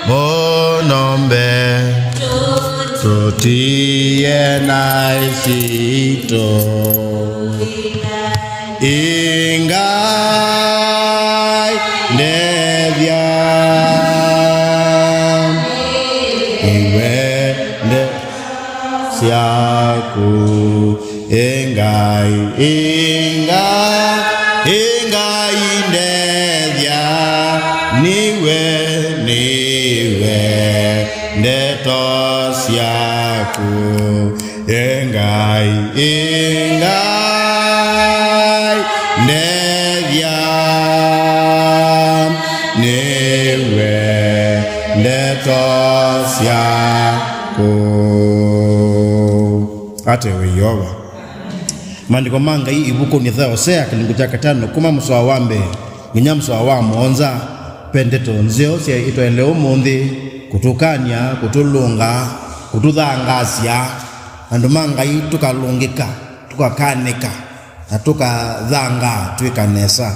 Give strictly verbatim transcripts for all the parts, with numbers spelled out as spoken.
Mũno mbee, tũtie naĩ sitũ. Ĩ Ngai, ndethya. Nĩwe nde syaku. Ĩ Ngai, ĩ Ngai, ĩ Ngai, ndethya. Nĩwe, nĩwe ndeto syaku. Ĩ Ngai, ĩ Ngai, ndethya. Nĩwe ndeto syaku. Atewe Yeova. Maandĩko ma Ngai ĩvukunĩ ya Hosea kĩlungu kya katano kuma mũsoa wa mbee nginya mũsoa wa mũonza, ve ndeto nzeo syaĩtwaĩle ũmũnthĩ kũtũkany'a, kũtũlũnga, kũtũthangaasya. Andũ ma Ngai tũkalũngĩka, tũkakanĩka, na tũkathangaa twĩka nesa.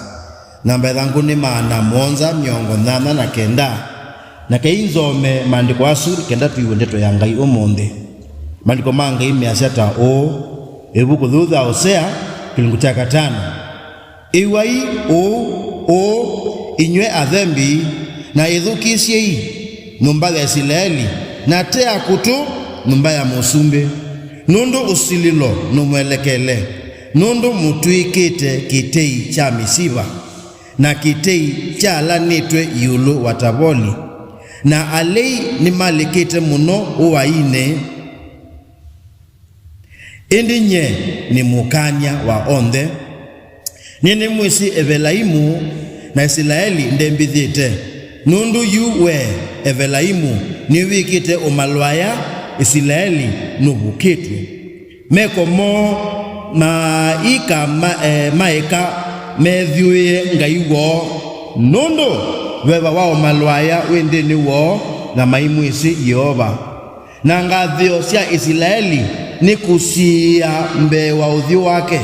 Namba ĩthangũ nĩ maana mũonza mĩongo nyanya na kenda. Na kei nzome maandĩko asu kenda twĩw'e ndeto ya Ngai ũmũnthĩ. Maandĩko ma Ngai measya ta ũũ, ĩvuku yĩu ya Hosea, kĩlungu kya katano. Ĩw'ai ũũ, ũũ, inyw'ĩ athembi, na ĩthukĩĩsyei, nyũmba ya Isilaeli, na tea kũtũ, nyũmba ya mũsumbĩ, nũndũ ũsilĩlo nũmwelekele, nũndũ mũtw'ĩkĩte kĩtei kya mĩsiva, na kĩtei kyalanĩtwe ĩũlũ wa Tavoli, na alei nĩmalĩkĩte mũno ũainĩ. Ĩndĩ nyie nĩ mũkany'a wa onthe. Nĩnĩmwĩsĩ Evelaimu, na Isilaeli ndembĩthĩte. Nũndũ yu we, Evelaimu, nĩwĩkĩte ũmalwaya, Isilaeli nũvukĩtw'e. Meko moo maika ma, e, maeka methyũĩe Ngai woo, nũndũ veva wa ũmalwaya wĩ nthĩnĩ woo, na maimwĩsĩ Yeova. Na ngathĩo sya Isilaeli nĩkũsiĩĩa mbee wa ũthyũ wake.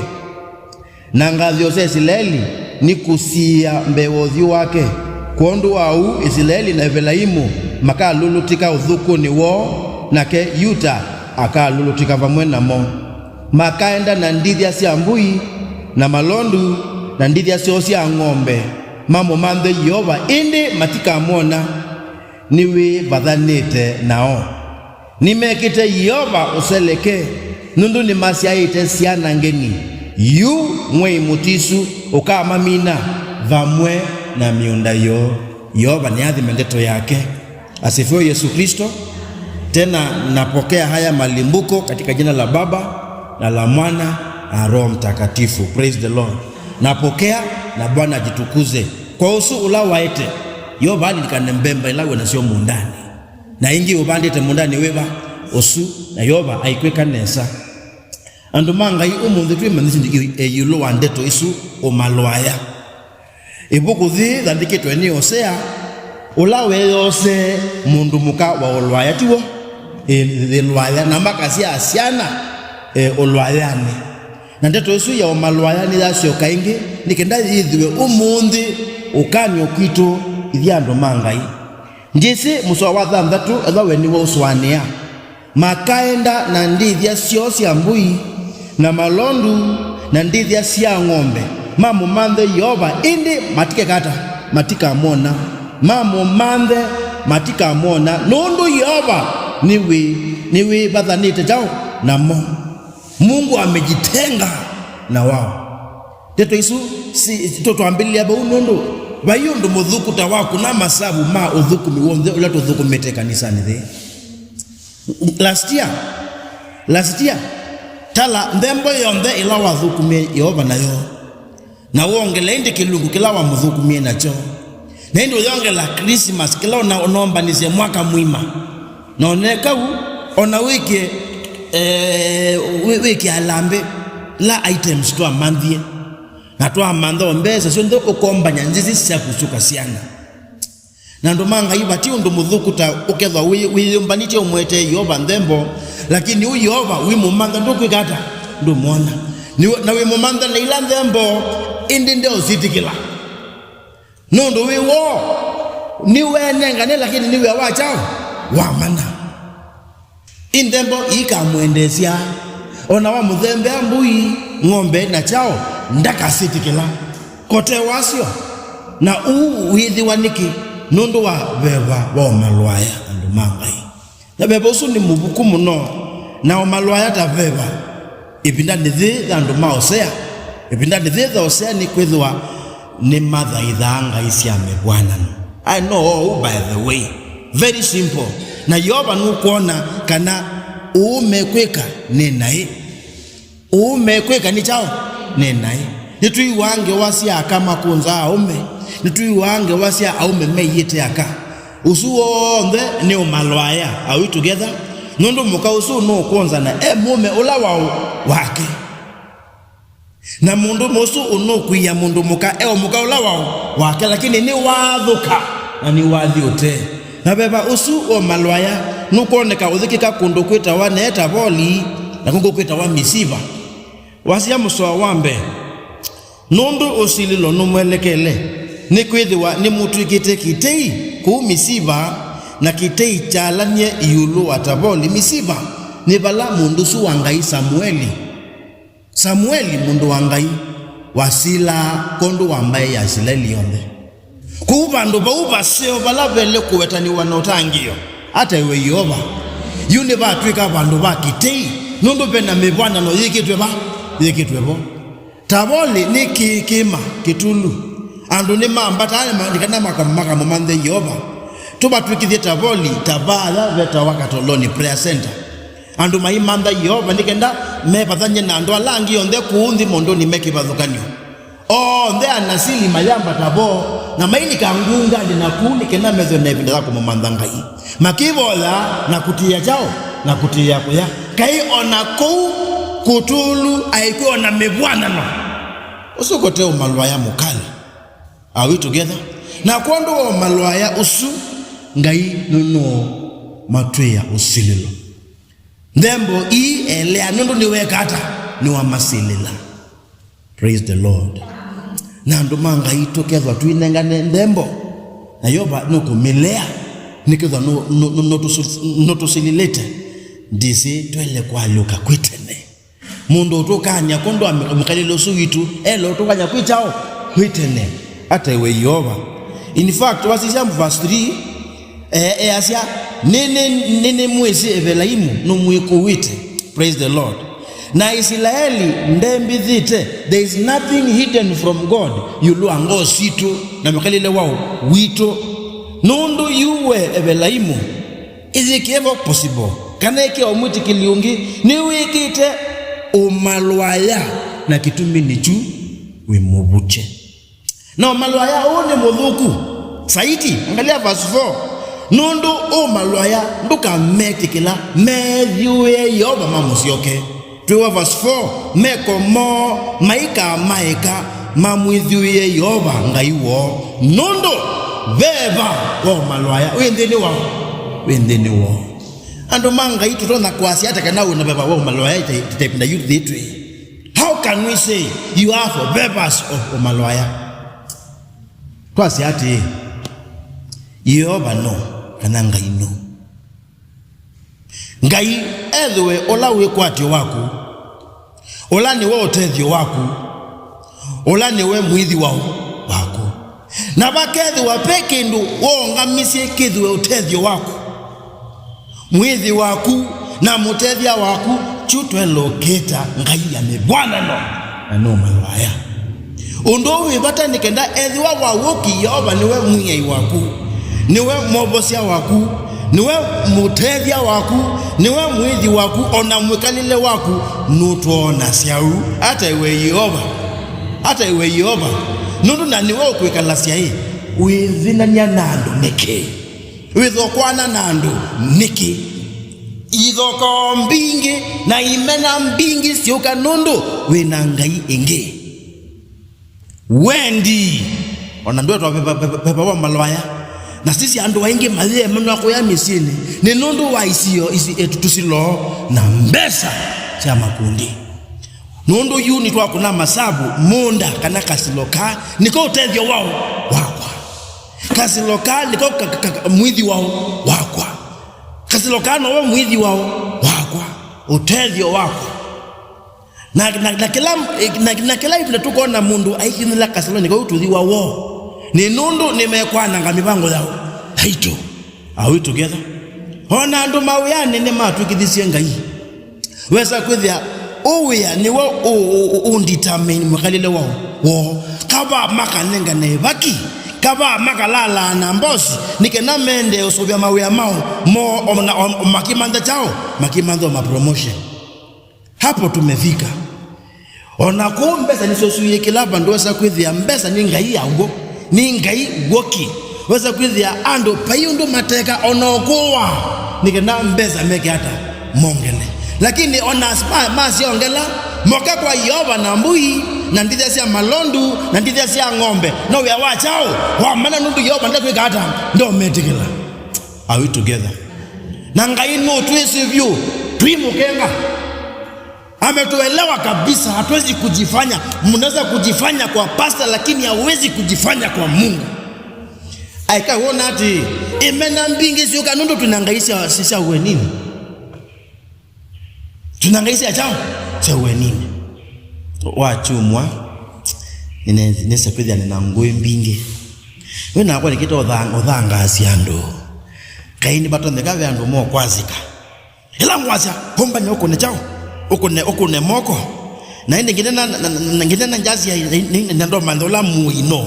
Na ngathĩo sya Isilaeli nĩkũsiĩĩa mbee wa ũthyũ wake. Kwondũ wa ũu, Isilaeli na Evelaimu makalulutĩka ũthũkũnĩ woo, nake Yuta akalulutĩka vamwe namo. Makaenda na ndithya sya mbũi, na malondu, na ndithya syoo sya ng'ombe, mamũmanthe Yeova, ĩndĩ matikamwona. Nĩwĩvathanĩte nao. Nĩmekĩte Yeova ũseleke, nũndũ nĩmasyaĩte syana ngeni. Yu mwei mũtisu ũkamamina vamwe na mĩũnda yoo. Yeova nĩathime ndeto yake. Asifiwe Yesu Kristo. Tena napokea haya malimbuko katika jina la Baba, na la Mwana, na Roho Mtakatifu. Praise the Lord. Napokea, na Bwana ajitukuze. Kwa ũsu ũla waete, Yeova alilikane mbemba ila wĩ nasyo mũũndanĩ. Na ĩngĩ ũvandĩte mũũndanĩ wĩva? Ũsu, na Yeova aikwĩka nesa. Andũ ma Ngai, ũmũnthĩ twĩmanyĩsye ĩ-, ĩ-, ĩũlũ wa ndeto ĩsu, ũmalwaya. Ĩvuku yĩĩ yandĩkĩtwe nĩ Hosea, ũla weyoosee mũndũ mũka wa ũlwaya, tiw'o? Ĩ, ĩlwaya, na makasyaa syana, e, ũlwayanĩ. Na ndeto ĩsu ya ũmalwaya nĩyasyoka ĩngĩ, nĩ kenda yĩthĩwe ũmũnthĩ ũkany'o kwitũ ithyĩ andũ ma Ngai. Ndyĩsĩ mũsoa wa thanthatũ ethĩwa we nĩwaũsũanĩa. Makaenda na ndĩthya syoo sya mbũi, na malondu, na ndĩthya sya ng'ombe, mamũmanthe Yeova, ĩndĩ matikeka ata? Matikamwona. Mamũmanthe, matikamwona, nũndũ Yeova nĩwĩ-, nĩwĩvathanĩte kyaũ namo. Mungu amejitenga na wao. Ndeto isu si, tũtwambĩlĩlya vau nũndũ vai ũndũ mũthũku ta wa kũna masavu ma ũthũkũmi w'onthe ũla tũthũkũmĩte kanisanĩ thĩ. Last year, last year, tala nthembo yonthe ĩla wathũkũmie Yeova nayo, na wongele ĩndĩ kĩlungu kĩla wamũthũkũmie nakyo. Na ĩndĩ ũyongela Christmas kĩla ũna-, ũnombanĩsye mwaka mũima. Na oneka u, ona wĩkĩe, eh, wĩ-, wĩkĩe alambĩ la items twamanthie. Na twamantha o mbesa syonthe ũkombany'a njĩsĩ sya kũsũka syana. Na andũ ma Ngai vati ũndũ mũthũku ta ũkethwa wĩ-, wĩyũmbanĩtye ũmwetee Yeova nthembo, lakini ũ Yeova wĩmũmantha ndũkwĩka ata? Ndũmwona. Nĩ-, na wĩmũmantha na ila nthembo, ĩndĩ ndeũsyĩtĩkĩla. Nũndũ wĩ woo, Nĩwenengane, lakini nĩ wĩa wa kyaũ? Wa mana. Ĩ nthembo iikamwendeesya. O na wamũthembea mbũi, ng'ombe na kyaũ, ndakasĩtĩkĩla. Kote wasyo. Na ũu wĩthĩwa nĩkĩ? Nũndũ wa veva wa ũmalwaya, andũ ma Ngai. Na veva ũsu nĩ mũvuku mũno, na ũmalwaya ta veva. Ĩvindanĩ yĩĩ ya andũ ma Osea, ĩvindanĩ yĩĩ ya Osea nĩkwĩthĩwa nĩmathaithaa ngai sya mĩvw'anano. I know all, by the way. Very simple. Na Yeova nũkwona kana ũu mekwĩka nĩ naĩ. Ũu mekwĩka nĩ kyaũ? Nĩ naĩ. Nĩtwĩw'aa ngewa sya aka makũnzaa aũme. Nĩtwĩw'aa ngewa sya aũme meĩĩte aka. Ũsu w'onthe nĩ ũmalwaya. Are we together? Nũndũ mũka ũsu nũkwonza na e mũũme ũla waũ wake. Na mũndũũme ũsu ũnũkwĩĩa mũndũ mũka e o mũka ũla waũ wake, lakini nĩwathũka na nĩwathi ũtee. Na veva ũsu wa ũmalwaya nũkwoneka ũyĩkĩka kũndũ kwĩtawa Neetavoli na kũngĩ kwĩtawa Misiva. Wasya mũsoa wa mbee, nũndũ ũsilĩlo nũmwelekele, nĩkwĩthĩwa nĩmũtw'ĩkĩte kĩtei kũu Misiva, na kĩtei kyalanie ĩũlũ wa Tavoli. Misiva nĩ vala mũndũ ũsu wa Ngai Samueli, Samueli mũndũ wa Ngai, wasilaa kwondũ wa mbaĩ ya Isilaeli yonthe. Kũu vandũ vau vaseo vala velĩ kũwetanĩw'a na ũtangĩĩo, ataĩwe Yeova, yu nĩvatw'ĩka vandũ va kĩtei, nũndũ ve na mĩvw'anano yĩkĩtwe va? Yĩkĩtwe vo. Tavoli nĩ kĩĩkĩĩma kĩtulu. Andũ nĩmambataa nĩ kana maka- makamũmanthe Yeova. Tũvatw'ĩkĩthye Tavoli ta vaya vetawa Katoloni Prayer Center. Andũ maimantha Yeova nĩ kenda mevathany'e na andũ ala angĩ onthe kũu nthĩ maũndũnĩ me kĩvathũkany'o. Onthe anasili mayambata vo, na mailika ngunganĩ na kũu nĩ kenda methwe na ĩvinda ya kũmũmantha Ngai, makĩvoya na kũtĩĩa kyaũ? Na kũtĩĩa kũya. Kaĩ o na kũu kũtũlu aĩkwĩ o na mĩvw'anano. Ũsu kote ũmalwaya mũkali. Are we together? Na kwondũ wa ũmalwaya ũsu, Ngai nũnũũmatw'ĩĩa ũsilĩlo. Nthembo ii elea nũndũ nĩweka ata? Nĩwamasilĩla. Praise the Lord. Na andũ ma Ngai tũkethwa twĩnengane nthembo, na Yeova nũkũmĩlea, nĩkethwa nũ- nũ- nũ- nũtũsu- nũtũsilĩlĩte. Ndĩsĩ twaĩle kũalyũka kwĩ tene. Mũndũ ũtũkany'a kwondũ wa mĩ- mĩkalĩle ũsu witũ, ela ũtũkany'a kwĩ kyaũ? Kwĩ tene. Ataĩwe Yeova. In fact, wasisya verse three, e- easya, "Nĩnĩ- nĩnĩmwĩsĩ Evelaimu nũmwĩkũĩte." Praise the Lord. Na Isilaeli ndembĩthĩte. There is nothing hidden from God ĩũlũ wa ngoo sitũ na mĩkalĩle wa witũ. Nũndũ yu we Evelaimu, is it ever possible? Kana ĩkĩa o mwĩtĩkĩli ũngĩ nĩwĩkĩte ũmalwaya, na kĩtumi nĩkyu wĩ mũvukye. Na ũmalwaya ũũ nĩ mũthũku saiti. Angalia verse four. Nũndũ ũmalwaya ndũkametĩkĩla methyũĩe Yeova mamũsyoke. Twĩwa verse four, meko moo maikamaeka mamwĩthyũĩe Yeova Ngai woo, nũndũ veva wa ũmalwaya wĩ nthĩnĩ wao, wĩ nthĩnĩ woo. Andũ ma Ngai, tũtonya kwasya ata kana wĩ na veva wa ũmalwaya ĩte- ĩte- ĩvinda yu thĩ twĩ? How can we say you have vevas of ũmalwaya? Twasya atĩĩ, Yeova no, kana Ngai no. Ngai ethĩwe ũla wĩkwatyo waku, ũla nĩwe ũtethyo waku, ũla nĩwe mwĩthi wa- waku. Na vakethĩwa ve kĩndũ woongamisye kĩthĩwe ũtethyo waku, mwĩthi waku, na mũtethya waku, kyu twelokĩta ngai ya mĩvw'anano, na nũmalwaya. Ũndũ ũũ wĩ vata nĩ kenda ethĩwa wa w'oki Yeova nĩwe Mwĩai waku, nĩwe Mwovosya waku, nĩwe Mũtethya waku, nĩwe Mwĩthi waku, o na mwĩkalĩle waku nũtwonasya ũu. Ataĩwe Yeova, ataĩwe Yeova, nũndũ na nĩwe ũkwĩkalasya ĩ, wĩthĩnany'a na andũ nĩkĩ? Wĩthokwana na andũ nĩkĩ? Ithokoo mbingĩ na imena mbingĩ syũka nũndũ wĩ na ngai ĩngĩ. Wendi, o na ndwetwa veva, veva, veva wa malwaya. Na sisi andũ aingĩ mayĩemanwa kũya mĩsyĩnĩ nĩ nũndũ wa isio isi etu tũsiloo na mbesa sya makundi. Nũndũ yu nĩtwakũna masavu mũũnda kana kasilo kaa nĩko ũtethyo wao wakwa. Kasilo kaa nĩko ka, ka, ka, mwithi wao wakwa. Kasilo kaa nowe mwithi wao wakwa, ũtethyo wakwa. Na, na, na kĩla, na, na kĩla ĩvinda tũkona mũndũ aikinĩla kasilonĩ kau tũthiwa woo, nĩ nũndũ nĩmekwananga mĩvango yao, yaitũ. Are we together? Ona andũ mawĩanĩ nĩmatw'ĩkĩthisye Ngai. Wesa kwĩthĩa ũwĩa nĩwe ũ, ũ, ũ, ũndetermine mwĩkalĩle wao, woo. Kavaa makanengane ĩvaki, kavaa makalaalaa na mbosi, nĩ kana mende ũsũvĩa mawĩa mao, mo, o, na, o, makĩmantha kyaũ, makĩmantha ma promotion. Hapo tumefika. Ona kũu mbesa nĩsyo syũĩkĩla vandũ, wesa kwĩthĩa mbesa nĩ ngai ya w'o, nĩ ngai w'oki. Wesa kwĩthĩa andũ vai ũndũ mateka ona ũkũwa, nĩ kana mbesa meke ata? Mongele. Lakini ona as-, ma-, masyongela, moka kwa Yeova na mbũi, na ndithya sya malondu, na ndithya sya ng'ombe, no wĩa wa kyaũ? Wa mana, nũndũ Yeova ndakwĩka ata? Ndometĩkĩla. Are we together? Na Ngai nũtwĩsĩ vyũ, twimũkenga. Ametuelewa kabisa, hatuwezi kujifanya. Mnaweza kujifanya kwa pasta, lakini hauwezi kujifanya kwa Mungu. Aika wona ati imena mbingĩ syũka nũndũ twĩna ngai sya, sya ũenini. Twĩna ngai sya kyaũ? Sya ũenini. Wakyumwa, nĩne-, nĩsa kwĩthĩa nĩna ngũĩ mbingĩ. We nakwa nĩkĩte ũtha-, ũthangaasya andũ. Kaĩ nĩvatonyeka ve andũ mokwasĩka. Ĩla ngwasya, ũmbane ũkũne kyaũ? Ũkũne, ũkũne moko. Na ĩndĩ ngĩnena, na, na, na ngĩnena njasya, na, na, na ndomantha ũla mũino.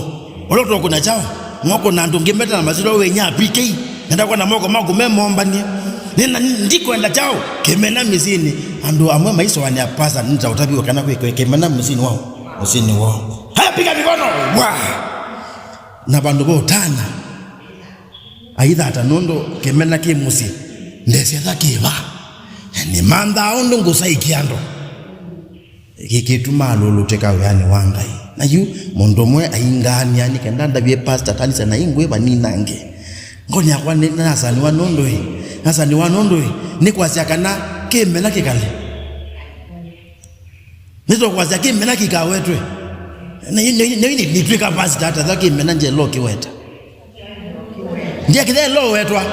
Ũla ũtũkũna kyaũ? Ng'okũna andũ ngĩmeta na masitwa wĩnya P K. Na ndakwa na moko maku me mombanie. Nĩna ndikwenda kyaũ? Kĩmena mĩsyĩnĩ. Andũ amwe maisũanĩa pasa nĩta ũtaviwe kana kwĩ, kwĩ kĩmena mĩsyĩnĩ wao. Mĩsyĩnĩ wao. Haya, piga mikono. Wa! Na vandũ va ũtana. Aithata nũndũ kĩmena kĩ mũsyĩ, ndesetha kĩva? Nĩmanthaa ũndũ ngũsaĩkĩa andũ. Kĩkĩtuma alũlũtĩka wĩanĩ wa Ngai. Na yu mũndũ ũmwe aingaanĩa nĩ kenda ndavye pasta kanisa na ingwĩ vaninange. Ngoni yakwa nĩ-, nasaniwa nũndũ ĩ, nasaniwa nũndũ ĩ, nĩ kwasya kana kĩmena kĩkale. Nĩtũkwasya kĩmena kĩkawetwe. Na yu, na yu, na yu nĩ-, nĩtwĩka pastor ata tha kĩmena njelo kĩweta. Ndiakĩthe lo wetwa.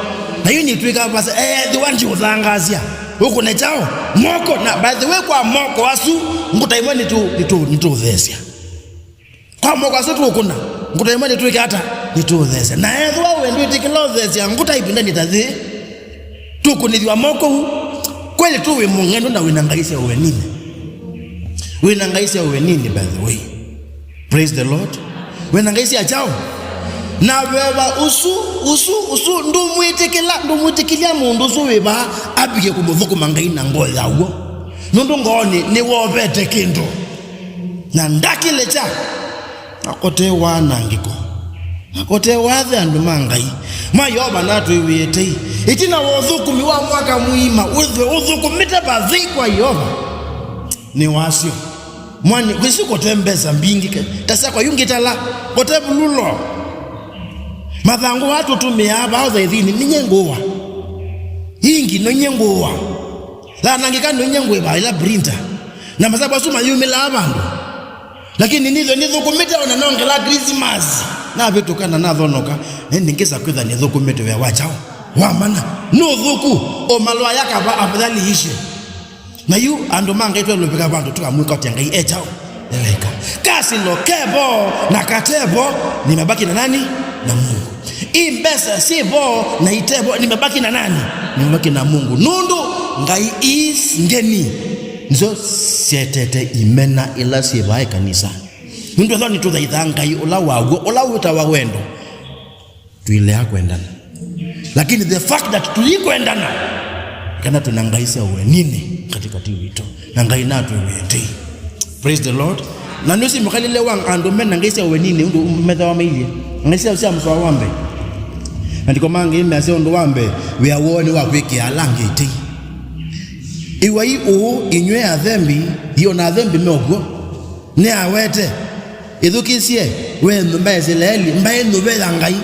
Na yu nĩtwĩka pastor, eh, the one ũthangaasya. Ũkũne kyaũ? Moko. Na by the way, kwa moko asu, ngũta imwe nĩtũ-, nĩtũ-, nĩtũũtheesya. Kwa moko asu tũkũna, ngũta imwe nĩtwĩke ata? Nĩtũũtheesya. Na ethĩwa we ndwĩtĩkĩla ũtheesya ngũta ĩvindanĩ ta yĩĩ, tũkũnĩthw'a moko ũu. Kweli tu wĩ mũng'endu na wĩna ngai sya ũeninĩ. Wĩna ngai sya ũeninĩ, by the way. Praise the Lord. Wĩna ngai sya kyaũ? Na veva ũsu, ũsu, ũsu, ndũmwĩtĩkĩla, ndũmwĩtĩkĩlya mũndũ ũsu wĩ vaa avike kũmũthũkũma Ngai na ngoo ya w'o. Nũndũ ngoonĩ nĩwovete kĩndũ. Na ndakĩlekya. Akote wanangĩko. Akote wathe andũ ma Ngai. Mwa Yeova natwĩw'ĩe tei. Ĩtina wa ũthũkũmi wa mwaka mũima, wĩthwe ũthũkũmĩte vathei kwa Yeova. Nĩ wasyo. Mwani, kwĩsĩ kote mbesa mbingĩ ke. Ta syakwa yu ngĩtala, kote vululo. Mathangũ aa tũtũmĩaa vaa ũthaithinĩ, ninye ngũwa. Ingi no inye ngũwa. Lanangĩka no inye ngwĩva ĩla printer. Na masavu asu mayumĩlaa vandũ. Lakini nithwe nĩthũkũmĩte ona nongela Krismasi. Navĩtũka na nathonoka. Na ĩndĩ ngĩsa kwĩtha nĩthũkũmĩte wĩa wa kyaũ? Wa mana. Nũthũku. O malwa yakava afadhali ishe. Na yu andũ ma Ngai twelũvĩka vandũ tũkamwĩka ũtya Ngai e kyaũ? Eweka. Kasilo kevo na katevo, nimebaki na nani? Na Mungu. Ii mbesa sivo na itevo, nimebaki na nani? Nimebaki na Mungu. Nũndũ Ngai is ngeni. Nĩsyo syetete imena ila syĩ vaa ĩkanisanĩ. Nũndũ ethwa nĩtũthaithaa Ngai ũla wa w'o, ũla wĩtawa wendo. Tũilea kwendana. Lakini the fact that tũikwendana, kana twĩna ngai sya ũeninĩ katĩkatĩ witũ, na Ngai natwĩw'ĩe tei. Praise the Lord. Na nĩũsĩ mũkalĩle wa andũ mena ngai sya ũeninĩ, ũndũ methawa mailyĩ. Ngai sya, sya mũsoa wa mbee. Maandĩko mangĩ measya ũndũ wa mbee, wĩa woo nĩ wa kwĩkĩa ala angĩ itei. Ĩw'ai ũũ, inyw'ĩ athembi, io na athembi meokw'o. Nĩawete, ĩthukĩĩsye, we nyũmba ya Isilaeli, mbaĩ nyuve ya Ngai.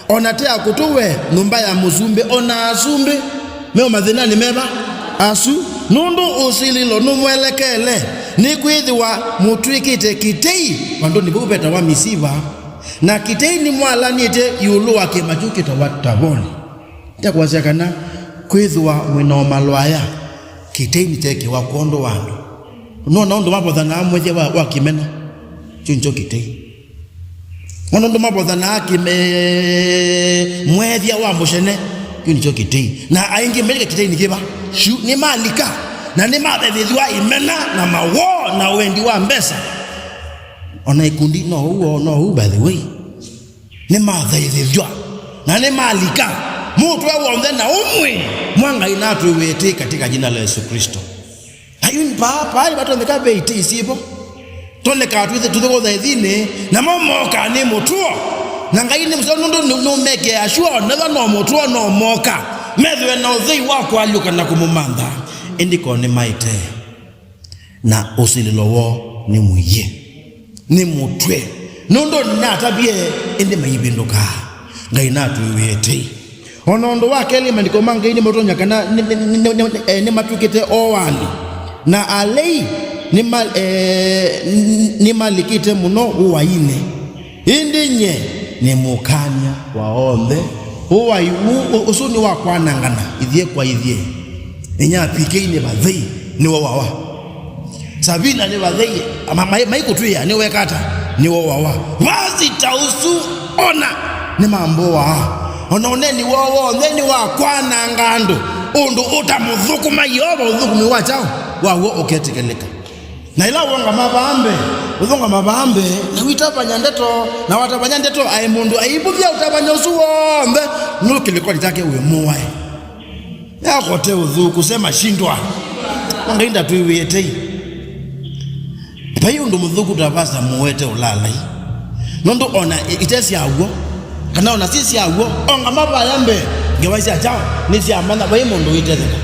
O na te akũtũ we, nyũmba ya mũsumbĩ, o na asumbĩ me o mathĩnanĩ meva asu, nũndũ ũsilĩlo nũmwelekeele, nĩkwĩthĩwa mũtw'ĩkĩte kĩtei vandũnĩ vau vetawa Misiva. Na kĩtei nĩmwalanĩte ĩũlũ wa kĩĩma kĩu kĩtawa Tavoli. Ndekwasya kana kwĩthĩwa mwĩ na ũmalwaya, kĩtei nĩkyeekĩwa kwondũ wa andũ. Nona ũndũ mavothanaa mwethya wa, wa kĩmena, kĩu nĩkyo kĩtei. Ona ũndũ mavothanaa kĩme-, mwethya wa mũcene, kĩu nĩkyo kĩtei. Na aingĩ mailika kĩtei nĩ kĩva? Shu, nĩmalika, na nĩmathaithĩthw'a ĩmena na mawoo na wendi wa mbesa. Ona ikundi no ũu, no ũu, by the way. Nĩmathaithĩthw'a na nĩmalika, mũtwe w'onthe na ũmwe mwa Ngai natwĩw'ĩe tei katika jina la Yesu Kristo. Na yu paa, paa nĩvatonyeka ve itei syĩvo. Tonekaa twĩthĩ tũthũkũ thaithinĩ, namo mokaa nĩ mũtuo. Na Ngai nĩ mũseo nũndũ nũ-, nũmekea sure, nethwa no mũtuo, no moka. Methĩwe na ũthei wa kũalyũka na kũmũmantha. Ĩndĩ ko nĩmaĩte. Na ũsilĩlo woo nĩ mũie, nĩ mũtwe, nũndũ nĩnatavie, ĩndĩ maivĩndũkaa. Ngai natwĩw'ĩe tei. O na ũndũ wa kelĩ, maandĩko ma Ngai nĩmatonya kana nĩ-, nĩ-, nĩ-, nĩ-, nĩ-, eh, nĩmatw'ĩkĩte oani, na alei nĩma-, eh, nĩmalikĩte mũno ũainĩ. Ĩndĩ nyie nĩ mũkany'a wa onthe. Ũwai ũ-, ũ-, ũsu nĩ wa kwanangana ithyĩ kwa ithyĩ. Inya P K nĩ vathei, nĩ wowawa. Savina nĩ vathei, ma-, mai-, maikũtwĩa nĩ wekata, nĩ wowawa. Vasita ũsu ona nĩ mambũaa. Ona ũneni woo w'onthe nĩ wa kwananga andũ, ũndũ ũtamũthũkũma Yeova, ũthũkũmi wa kyaũ waw'o ũketĩkĩlĩka. Na ĩla wongama vaa mbee, ũthũngama vaa mbee, na witavany'a ndeto, na watavany'a ndeto, aĩ mũndũ aivũthya ũtavany'a ũsu w'onthe, nũndũ kĩlĩkonĩ kyake wĩ mũae. Yakote ũthũku, sema shindwa. Ngai ndatwĩw'ĩe tei. Vai ũndũ mũthũku ta vasa mũwete ũlalai. Nũndũ ona i-, ite syaw'o, kana ona si syaw'o, ongama vaya mbee, ngewa sya kyaũ nĩsyamanya vai mũndũ wĩtetheka.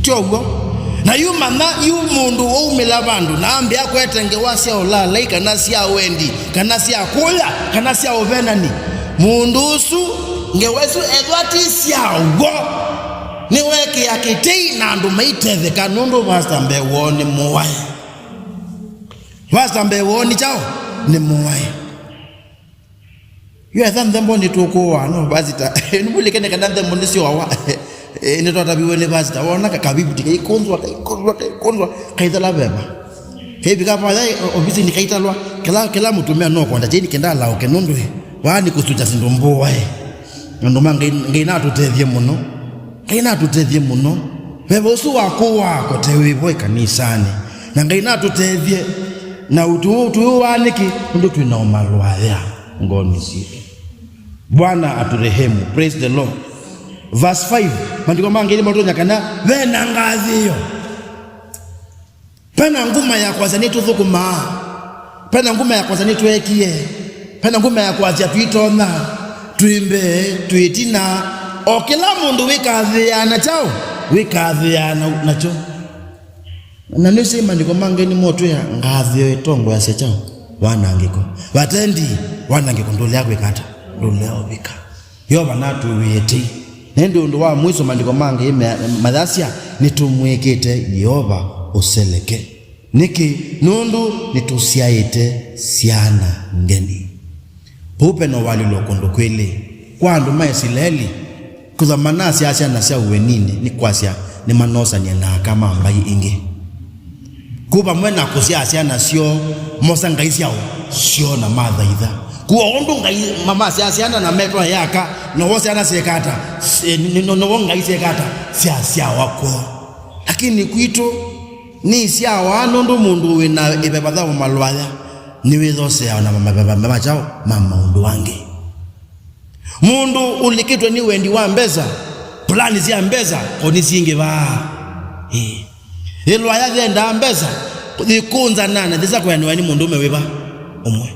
Ti ũw'o? Na yu manya, yu mũndũ waumĩla vandũ na ambĩa kwete ngewa sya ũlalai, kana sya wendi, kana sya kũya, kana sya ũvenani, mũndũ ũsu, ngewa isu ethwa ti syaw'o, nĩwekĩa kĩtei na andũ maitetheka, nũndũ vasta mbee woo nĩ mũae. Vasta mbee woo nĩ kyaũ? Nĩ mũae. Yu etha nthembo nĩtũkũaa, no vasita. Nĩmũlikene kana nthembo nĩsyoawa. Eh, nĩtwataviwe nĩ vasita. Wona ka-, kavivuti kaikũnzwa, kaikũnzwa, kaikũnzwa, kaithala veva. Kaivika vaya, o-, ovisinĩ kaitalwa, kĩla, kĩla mũtumĩa no kwenda kyaini kĩndalaũke nũndũ ĩ, vaa nĩ kũsukya syĩndũ mbũae. Andũ ma Ngai, Ngai natũtethye mũno. Ngai natũtethye mũno. Veva ũsu wa kũaa kote wĩvo ĩkanisanĩ. Na Ngai natũtethye na ũtũ-, ũtũũaa nĩkĩ? Nũndũ twĩ na ũmalwaya ngoonĩ sitũ. Bwana aturehemu. Praise the Lord. Verse five, maandĩko ma Ngai nĩmatonya kana ve na ngathĩĩo. Pena nguma ya kwasya nĩtũthũkũmaa. Pena nguma ya kwasya nĩtweekie. Pena nguma ya kwasya twĩtonya, twĩ mbee, twĩ ĩtina. O kĩla mũndũ wĩkathĩĩaa na kyaũ? Wĩkathĩĩaa na, nakyo. Na nĩsĩ maandĩko ma Ngai nĩmotwĩa ngathĩĩo ĩtongoeasya kyaũ? Wanangĩko. Vate ndĩi, wanangĩko ndũlea kwĩka ata? Ndũlea ũvika. Yeova natwĩw'ĩe tei. Na ĩndĩ ũndũ wa mwiso, maandĩko ma Ngai me-, mayasya, "Nĩtũmwĩkĩte Yeova ũseleke." Nĩkĩ? Nũndũ nĩtũsyaĩte syana ngeni. Vau ve na ũalyũlo kũndũ kwĩlĩ. Kwa andũ ma Isilaeli, kwĩthwa manasyaa syana sya ũeninĩ, nĩ kwasya nĩmanosanĩa na aka ma mbaĩ ingĩ. Kũu vamwe na kũsyaa syana syoo, mosa ngai syao syoo na mathaitha. Kũu o ũndũ ngai ma-, masyaa syana na metwa yaka, novo syana syeka ata? Sy-, ni-, ni-, novo ngai syeka ata? Syasyawa kwoo. Lakini kwitũ, nĩsyawa nũndũ mũndũ wĩ na ĩveva ya ũmalwaya nĩwĩthoseawa na maveva ma kyaũ? Ma maũndũ angĩ. Mũndũ ũlikĩtwe nĩ wendi wa mbesa, plani sya mbesa, ko nĩsyingĩvaa. Ĩĩ. Ĩlwaya yendaa mbesa, yĩkũnzanaa na yĩsa kwĩanĩwa nĩ mũndũũme wĩva? Ũmwe.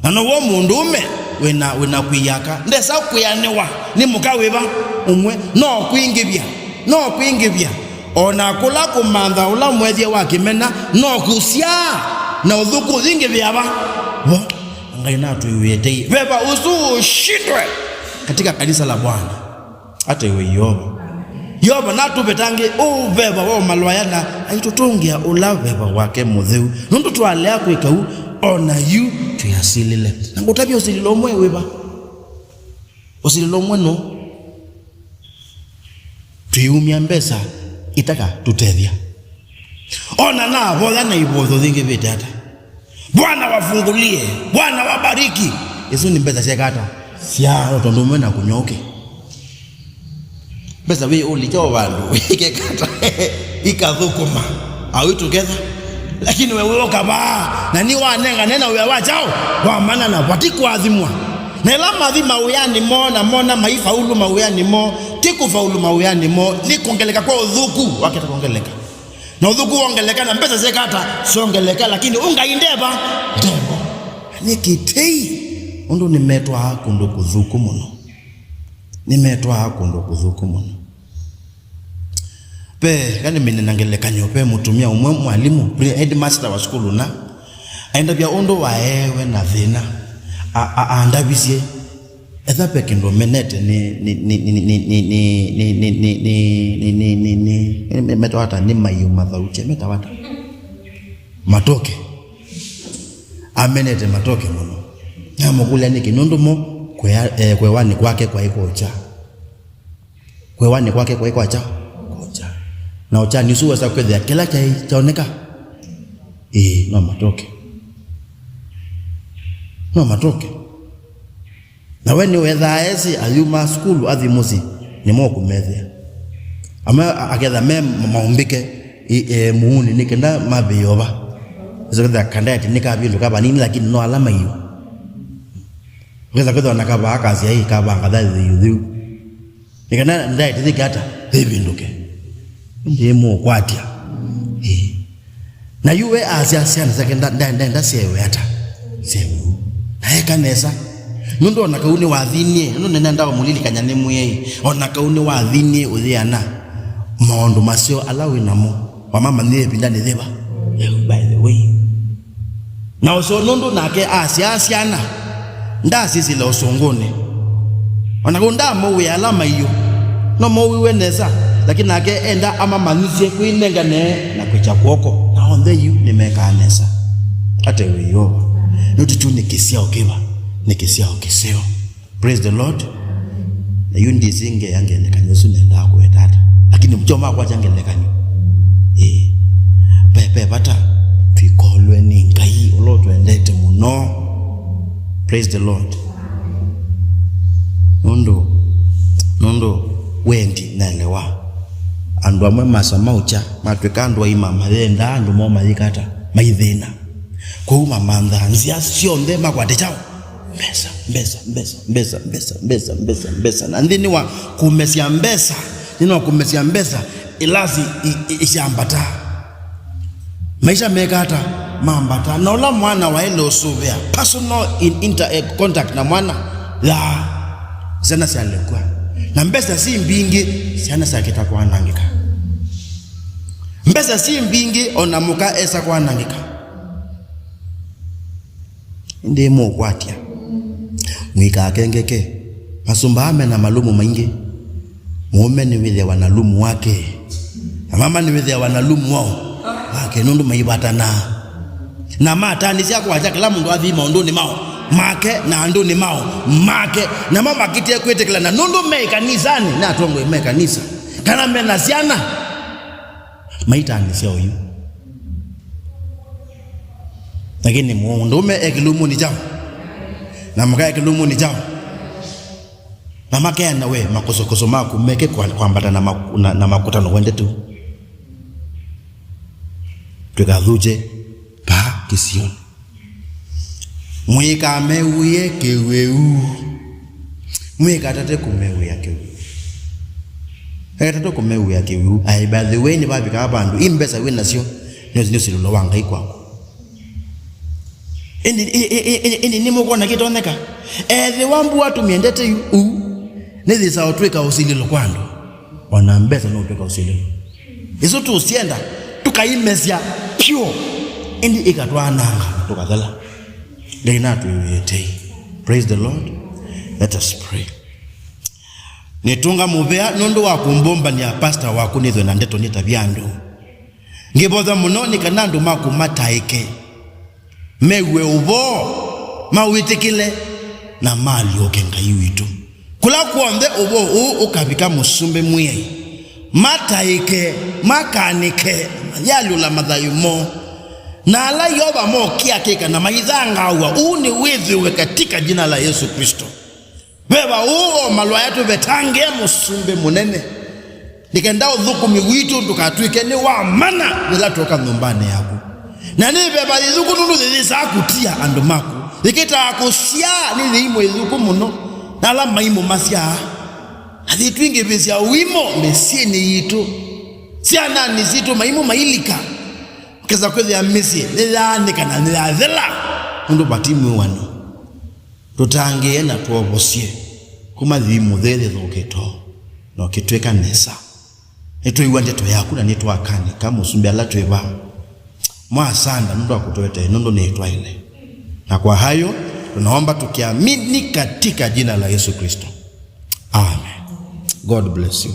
Na now'o mũndũũme wĩna, wĩna kwĩyaka, ndesa kwĩanĩwa nĩ mũka wĩva? Ũmwe. No kwingĩvya, no kwingĩvya. O na kũla kũmantha ũla mwethya wa kĩmena, no kũsyaa na ũthũku ũyingĩvĩa va? Vo. Ngai natwĩw'ĩe tei. Veva ũsu ũshindwe katika kanisa la Bwana. Ataiwe Yeova. Yeova natũvetangĩe ũu veva wa ũmalwaya na aitũtũngĩa ũla veva wake mũtheu. Nũndũ twalea kwĩka ũu, o na yu Tũyasilĩle. Na ngũtavya ũsilĩlo ũmwe wĩva? Ũsilĩlo ũmwe nũ? Twĩumya mbesa itaka tũtethya. Ona navoya na ivoyo yingĩvĩte ata. Bwana wafungulie, Bwana wabariki. Isu nĩ mbesa syeka ata? Sya o tondũ ũmwe na kũnyoke. Mbesa wĩ ũlikya o vandũ, ikekata, ikathũkũma, au itũketha. Lakini we wĩoka vaa, na nĩ wanengane na wĩa wa kyaũ, wa mana na vati kũathimwa. Na ĩla mathi mawĩanĩ moo, na mona maifaulu mawĩanĩ moo, ti kũfaulu mawĩanĩ moo, nĩ kwongeleka kwa ũthũku, waketa kwongeleka. Na ũthũku wongeleka, na mbesa syekata syongeleka, lakini ũngai ndeva, ndevo. Nĩ kĩtei, ũndũ nĩmetwaa kũndũ kũthũku mũno. Nĩmetwaa kũndũ kũthũku mũno. Ve, kana mine na ngelekany'o, ve mũtumĩa ũmwe mwalimũ, pre-, headmaster wa sukulu na, aendavya ũndũ waeewe na thĩna, a-, a-, andavisye, etha ve kĩndũ ũmenete nĩ, nĩ, nĩ, nĩ, nĩ, nĩ, nĩ, nĩ, nĩ, nĩ, nĩ, nĩ, nĩ, nĩ, nĩ, nĩ, nĩ, nĩ, nĩ, metawa ata, nĩ maiũ mathaũkye, metawa ata? Matoke. Amenete matoke mũno. Namũkũlya nĩkĩ? Nũndũ mo kwea-, eh, kwewanĩ kwake kwaĩ kwokya. Kwewanĩ kwake kwaĩ kwakya? Kwokya. Na ũkyani ũsu wesa kwĩthĩa kĩla kyaĩ kyaoneka? Ĩĩ, no matoke. No matoke. Na we nĩwethaa esĩ ayuma sukulu athi mũsyĩ, nĩmo ũkũmethĩa. Amwe a-, aketha me ma-, maumbĩke i-, e, mũunĩ nĩ kenda mavĩĩova. Ĩso ketha kandeti nĩ kavĩndũ ka vanini, lakini no ala maiũ. Ũketha kwĩthwa na kavaa kasya ĩ kavanga thathĩ yũthĩu. Nĩ kana ndaĩtĩthĩke ata? Ĩvĩndũke. Ĩndĩ mũũkwatya. Ĩĩ. Na yu we asya syana syake nda-, nda-, ndenda syewe ata? Syewe. Na eka nesa. Nũndũ ona kau nĩwathinie, nũndũ nĩnenda ũmũlilikany'a nĩmwĩai, ona kau nĩwathinie ũyĩana maũndũ maseo ala wĩ namo. Wamamanyie ĩvindanĩ yĩva? By the way. Na ũseo nũndũ nake asyaa syana, ndasisile ũsũngũnĩ. O na kau ndamũwĩa ala maiũ, no mowĩwe nesa, lakini nake enda amamanyĩsye kwĩnengane na kwĩkya kw'oko. Na onthe yu nĩmekaa nesa. Ate wĩ Yeova. Nũndũ kyu nĩ kĩsyao kĩva? Nĩ kĩsyao kĩseo. Praise the Lord. Na yu ndĩsĩ ngeya ngelekany'o ĩsu nendaa kũweta ata. Lakini mcho makwatya ngelekany'o. Ĩĩ. Ve, ve vata twĩkolwe nĩ Ngai ũla ũtwendete mũno. Praise the Lord. Nũndũ, nũndũ wendi naelewa. Andũ amwe masa maũkya, matwĩka andũ aima mayendaa andũ moo mayĩka ata, maithĩna. Kwoou mamanthaa nzĩa syonthe makwate kyaũ? Mbesa, mbesa, mbesa. Na nthĩnĩ wa kũmesya mbesa, nthĩnĩ wa kũmesya mbesa, ĩlasi i-, i-, isyambata. Maisha meka ata? Mambata. Na ũla mwana waĩle ũsũvĩa, personal in inter-, eh, contact na mwana, yaa, syana syalekwa. Na mbesa si mbingĩ, syana syakĩta kwanangĩka. Mbesa si mbingĩ, ona mũka esa kwanangĩka. Ĩndĩ mũũkwatya. Mũikakengeke. Masũmba aa me na malumu maingĩ. Mũũme nĩwĩthĩawa na lumu wake. Na mama nĩwĩthĩawa na lumu wao. Wake, nũndũ maivatanaa. Na matanĩsya kwakya kĩla mũndũ athi maũndũnĩ mao. Make na andũnĩ mao. Make. Namo makĩtie kwĩtĩkĩlana. Nũndũ me ĩkanisanĩ, na atongoi me kanisa. Kana me na syana. Maitanĩsya oyu. Lakini mũndũũme e kĩlumunĩ kyaũ? Na mũka e kĩlumunĩ kyaũ? Na makeana we makosokoso maku meke kwa-, kwambata na maku-, na, na makũtano wende tu. Twĩkathũkye vaa kĩsionĩ. Mũikamew'ĩe kĩwĩu. Mũikatate kũmew'ĩa kĩwĩu. Ekatate kũmew'ĩa kĩwĩu. Ai, by the way, nĩvavikaa vandũ. Ii mbesa wĩ nasyo, nĩ, nĩ ũsilĩlo wa Ngai kwaku. Ĩndĩ, ĩ-, ĩ-, ĩ-, ĩ-, ĩndĩ nĩmũkwona kĩtonyeka? Ethĩwa mbua tũmyendete yu, ũu, nĩyĩsa ũtw'ĩka ũsilĩlo kwa andũ. O na mbesa no ũtw'ĩka ũsilĩlo. Isu tũsyenda, tũkaimesya vyũ, ĩndĩ ikatwananga, tũkathela. Ngai natwĩw'ĩe tei. Praise the Lord. Let us pray. Nĩtũnga mũvea nũndũ wa kũmbũmbany'a pastor waku nĩthwe na ndeto nĩtavye andũ. Ngĩvoya mũno nĩ kana andũ maku mataĩke, mew'e ũvoo, mawĩtĩkĩle, na maalyũke Ngai witũ. Kũla kw'onthe ũvoo ũũ ũkavika Mũsumbĩ Mwĩai, mataĩke, makanĩke, mayalũla mathayũ moo. Na ala Yeova mokĩakĩka na maithangaaw'a, ũu nĩ wĩthĩwe katika jina la Yesu Kristo. Veva ũũ o malwaya tũvetangĩe Mũsumbĩ Mũnene, nĩ kenda ũthũkũmi witũ ndũkatw'ĩke nĩ wa mana yĩla twoka nyũmbanĩ yaku. Na nĩ veva yĩthũku nũndũ yĩyĩsaa kũtia andũ maku. Yĩkĩtaa kũsyaa nĩ yĩimũ yĩthũku mũno, na ala maimũ masyaa. Na yĩtwingĩvĩsya ũimũ mĩsyĩnĩ yitũ, syananĩ sitũ, maimũ mailika. Kesa kwĩthĩa mĩsyĩ nĩyaanĩka na nĩyathela nũndũ vati mwĩw'ano. Tũtangĩĩe na tũovosye kuma yĩimũ yĩĩ yĩthũkĩtoo, na ũkĩtwĩka nesa. Nĩtwĩw'a ndeto yaku na nĩtwakanĩka, Mũsumbĩ, ala twĩ vaa. Mwasanda nũndũ wa kũtũetee, nũndũ nĩtwaĩle. Na kwa hayo, tunaomba tukiamini katika jina la Yesu Kristo. Amen. God bless you.